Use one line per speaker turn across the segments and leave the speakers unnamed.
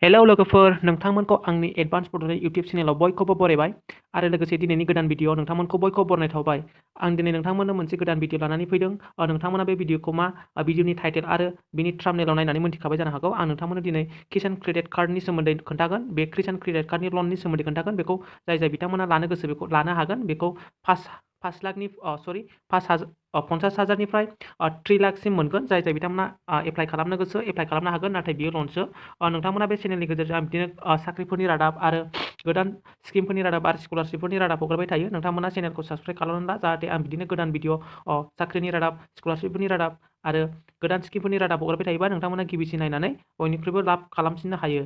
Hello लोगोफोर, नोंथांमोनखौ आंनि advance Bodoland YouTube चेनेलाव बयखौबो बरायबाय आरो लोगोसे दिनैनि गोदान भिडिअ नोंथांमोनखौ बयखौबो बरायनाय थाबाय। आं दिनै नोंथांमोननो मोनसे गोदान भिडिअ लानानै फैदों। नोंथांमोना बे भिडिअखौ भिडिअनि टाइटेल आरो बिनि थाम्बनेइलाव नायनानै मोनथिखाबाय जानो हागौ। आं नोंथांमोननो दिनै किसान क्रेडिट कार्डनि सोमोन्दै खोन्थागोन। बे किसान क्रेडिट कार्डनि लननि सोमोन्दै खोन्थागोन। बेखौ जाय बिथांमोना लानो गोसो बेखौ लानो हागोन। बेखौ 50,000निफ्राय 3 लाखसिम मोनगोन। जाय बिथांमोना एप्लाइ खालामनो गोसो एप्लाइ खालामनो हागोन। नाथाय बियो लनसो। नोंथांमोना बे चेनेलनि गेजेरजों आं बिदिनो साख्रिफोरनि रादाब आरो गोदान स्किमफोरनि रादाब आरो स्कलारशिपफोरनि रादाब हगारबाय थायो। नोंथांमोना चेनेलखौ साबस्क्राइब खालामनानै ला, जाहाथे आं बिदिनो गोदान भिडिअ साख्रिनि रादाब, स्कलारशिपफोरनि रादाब आरो गोदान स्किमफोरनि रादाब हगारबाय थायोबा नोंथांमोना गिबिसिन नायनानै बयनिख्रुइबो लाब खालामफिननो हायो।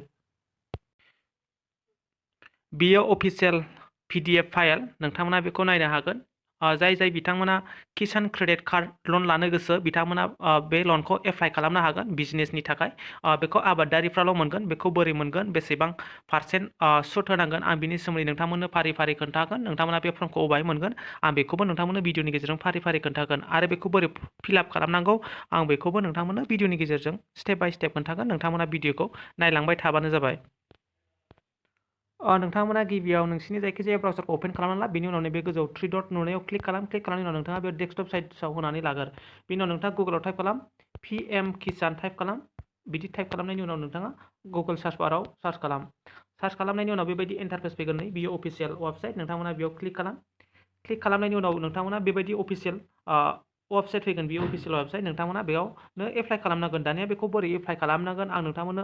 बियो अफिसियेल PDF फाइल, नोंथांमोना बेखौ नायनो हागोन। जाय बिथांमोना किसान क्रेडिट कार्ड लन लानो गोसो बिथांमोना बे लनखौ एप्लाइ खालामनो हागोन बिजनेसनि थाखाय। बेखौ आबादारिफ्राल' मोनगोन। बेखौ बोरै मोनगोन, बेसेबां पार्सेन्ट सुद होनांगोन, आं बिनि सोमोन्दै नोंथांमोननो फारि फारि खोन्थागोन। नोंथांमोना बे फर्मखौ अबेहाय मोनगोन आं बेखौबो नोंथांमोननो भिडिअनि गेजेरजों फारि फारि खोन्थागोन। आरो बेखौ बोरै फिलआप खालामनांगौ आं बेखौबो नोंथांमोननो भिडिअनि गेजेरजों स्टेप बाय स्टेप खोन्थागोन। नोंथांमोना भिडिअखौ नायलांबाय थाबानो जाबाय। नोंथांमोना गिबियाव नोंसिनि जायखिजाया ब्राउजारखौ अपेन खालामनानै ला। बेनि उनाव नैबे गोजौ 3 डट नुनायाव क्लिक खालाम। क्लिक खालामनायनि उनाव नोंथाङा बे डेस्कटप साइड्सआव होनानै लागोन। बेनि उनाव नोंथाङा गुगोलाव टाइप खालाम, PM किसान टाइप खालाम। बिदि टाइप खालामनायनि उनाव नोंथाङा गुगोल सार्च बाराव सार्च खालाम। सार्च खालामनायनि उनाव बेबायदि इन्टारफेस फैगोन। बियो अफिसियेल वेबसाइट। नोंथांमोना बेयाव क्लिक खालाम। क्लिक खालामनायनि उनाव नोंथांमोना बेबायदि अफिसियेल वेबसाइट फैगोन। बियो अफिसियेल वेबसाइट। नोंथांमोना बेयावनो एप्लाइ खालामनांगोन। दानिया बेखौ बोरै एप्लाइ खालामनांगोन आं नोंथांमोननो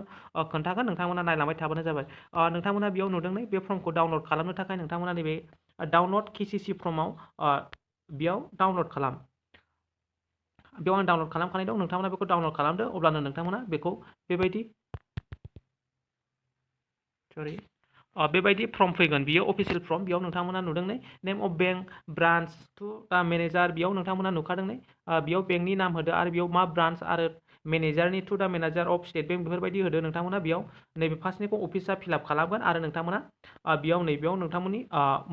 खोन्थागोन। नोंथांमोना नायलांबाय थाबानो जाबाय। नोंथांमोना बेयाव नुदों बे फर्मखौ डाउनलड खालामनो थाखाय नोंथांमोना नैबे डाउनलड KCC फर्माव बेयाव डाउनलड खालाम। बेयाव आं डाउनलड खालामखानाय दं। नोंथांमोना बेखौ डाउनलड खालामदो। अब्लानो नोंथांमोना बेखौ बेबायदि फर्म फैगोन। बियो अफिसियेल फर्म। बेयाव नोंथांमोना नुदों नेम अफ बेंक, ब्रान्च टु दा मेनेजार, बेयाव नोंथांमोना नुखादों बेयाव बेंकनि नाम होदो आरो बेयाव मा ब्रान्च आरो मेनेजारनि टु दा मेनेजार अफ स्टेट बेंक बेफोरबायदि होदो। नोंथांमोना बेयाव नैबे फार्स्टनिखौ अफिसा फिलआप खालामगोन आरो नोंथांमोना बेयाव नैबेयाव नोंथांमोननि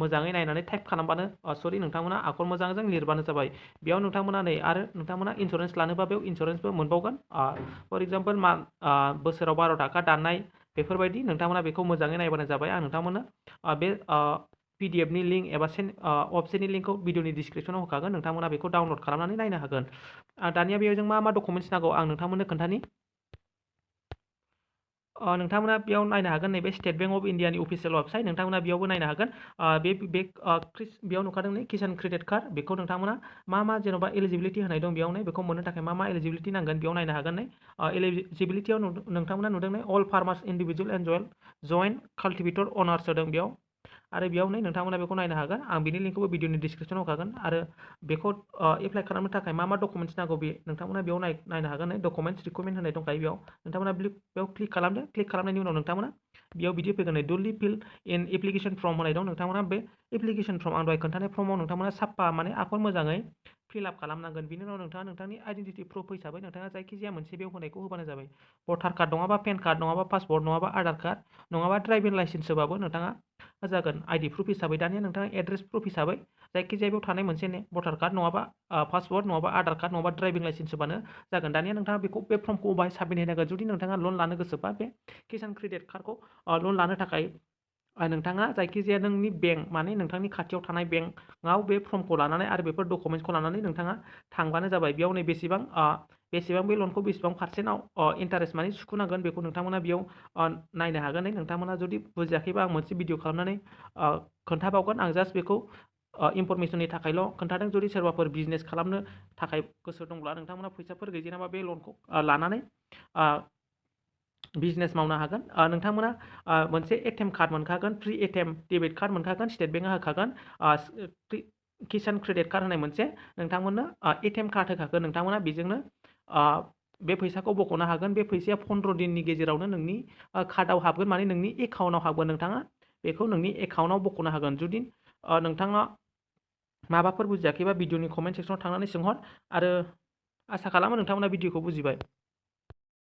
मोजाङै नायनानै टाइप खालामबानो नोंथांमोना आखर मोजांजों लिरबानो जाबाय। बेयाव नोंथांमोना आरो नोंथांमोना इन्सुरेन्स लानोबा बेयाव इन्सुरेन्सबो मोनबावगोन। फर एग्जाम्पल बोसोराव 12 थाखा दाननाय बेफोरबायदि नोंथांमोना बेखौ मोजाङै नायबानो जाबाय। आं नोंथांमोननो बे PDFनि लिंक एबा वेबसाइटनि लिंकखौ भिडिअनि डिसक्रिपसनाव होखागोन। नोंथांमोना बेखौ डाउनलड खालामनानै नायनो हागोन। दानिया बेयाव जों मा डकुमेन्ट्स नांगौ आं नोंथांमोननो खोन्थानि। नोंथांमोना बेयाव नायनो हागोन। नैबे स्टेट बेंक अफ इन्डियानि अफिसियेल वेबसाइट। नोंथांमोना बेयावबो नायनो हागोन। बेयाव नुखादों किसान क्रेडिट कार्ड। बेखौ नोंथांमोना मा जेन'बा एलिजिबिलिटि होनाय दं बेयाव बेखौ मोननो थाखाय मा एलिजिबिलिटि नांगोन बेयाव नायनो हागोन। एलिजिबिलिटियाव नोंथांमोना नुदों all farmers individual and joint cultivator owners होदों बेयाव। आरो बेयाव नोंथांमोना बेखौ नायनो हागोन। आं बिनि लिंकखौबो भिडिअनि डिसक्रिपसनाव होखागोन। आरो बेखौ एप्लाइ खालामनो थाखाय मा डकुमेन्ट्स नांगौ बे नोंथांमोना बेयाव नायनो हागोन। डकुमेन्ट्स रिक्वायरमेन्ट होनाय दंखायो बेयाव। नोंथांमोना बेयाव क्लिक खालामदो। क्लिक खालामनायनि उनाव नोंथांमोना बेयाव बिदि फैगोन दुलि फिल इन एप्लिकेशन फर्म होनाय दं। नोंथांमोना बे एप्लिकेशन फर्म आं दहाय खोन्थानाय फर्माव नोंथांमोना साफा आखर मोजाङै फिलआप खालामनांगोन। बिनि उनाव नोंथाङा नोंथांनि आइडेन्टिटि प्रुफ हिसाबै नोंथाङा जायखिजाया मोनसे बेयाव होनायखौ होबानो जाबाय। भटार कार्ड नङाबा पेन कार्ड नङाबा पासपर्ट नङाबा आधार कार्ड नङाबा ड्राइभिं लाइसेन्स होबाबो नोंथाङा जागोन। आइडि प्रुफ हिसाबै दानिया नोंथाङा एड्रेस प्रुफ हिसाबै जायखिजाया बेयाव थानाय मोनसे भटार कार्ड नङाबा पासपर्ट नङाबा आधार कार्ड नङाबा ड्राइभिं लाइसेन्स होबानो जागोन। दानिया नोंथाङा बे फर्मखौ बाहाय साबमिट होनांगोन। जुदि नोंथाङा लन लानो गोसोबा बे किसान क्रेडिट कार्डखौ लन लानो थाखाय नोंथाङा जायखिजाया नोंनि बेंक नोंथांनि खाथियाव थानाय बेंकआव बे फर्मखौ लानानै आरो बेफोर डकुमेन्ट्सखौ लानानै नोंथाङा थांबानो जाबाय। बेयाव बेसेबां बे लनखौ बेसेबां पार्सेन्टआव इन्टारेस्ट सुख'नांगोन बेखौ नोंथांमोना बेयाव नायनो हागोन। नोंथांमोना जुदि बुजियाखैबा आं मोनसे भिडिअ खालामनानै खोन्थाबावगोन। आं जास्ट बेखौ इनफरमेसननि थाखायल' खोन्थादों। जुदि सोरबाफोर बिजनेस खालामनो थाखाय गोसो दंब्ला नोंथांमोना फैसाफोर गैजेनाबा बे लनखौ लानानै बिजनेस मावनो हागोन। नोंथांमोना मोनसे ATM कार्ड मोनखागोन। फ्रि ATM डेबिट कार्ड मोनखागोन। स्टेट बेंकआ होखागोन। किसान क्रेडिट कार्ड होनाय मोनसे नोंथांमोननो ATM कार्ड होखागोन। नोंथांमोना बेजोंनो बे फैसाखौ बख'नो हागोन। बे फैसाया 15 दिननि गेजेरावनो नोंनि कार्डआव हाबगोन। नोंनि एकाउन्टआव हाबगोन। नोंथाङा बेखौ नोंनि एकाउन्टआव बख'नो हागोन। जुदि नोंथाङा माबाफोर बुजियाखैबा भिडिअनि कमेन्ट सेक्सनाव थांनानै सोंहर। आरो आसा खालामो नोंथांमोना भिडिअखौ बुजिबाय।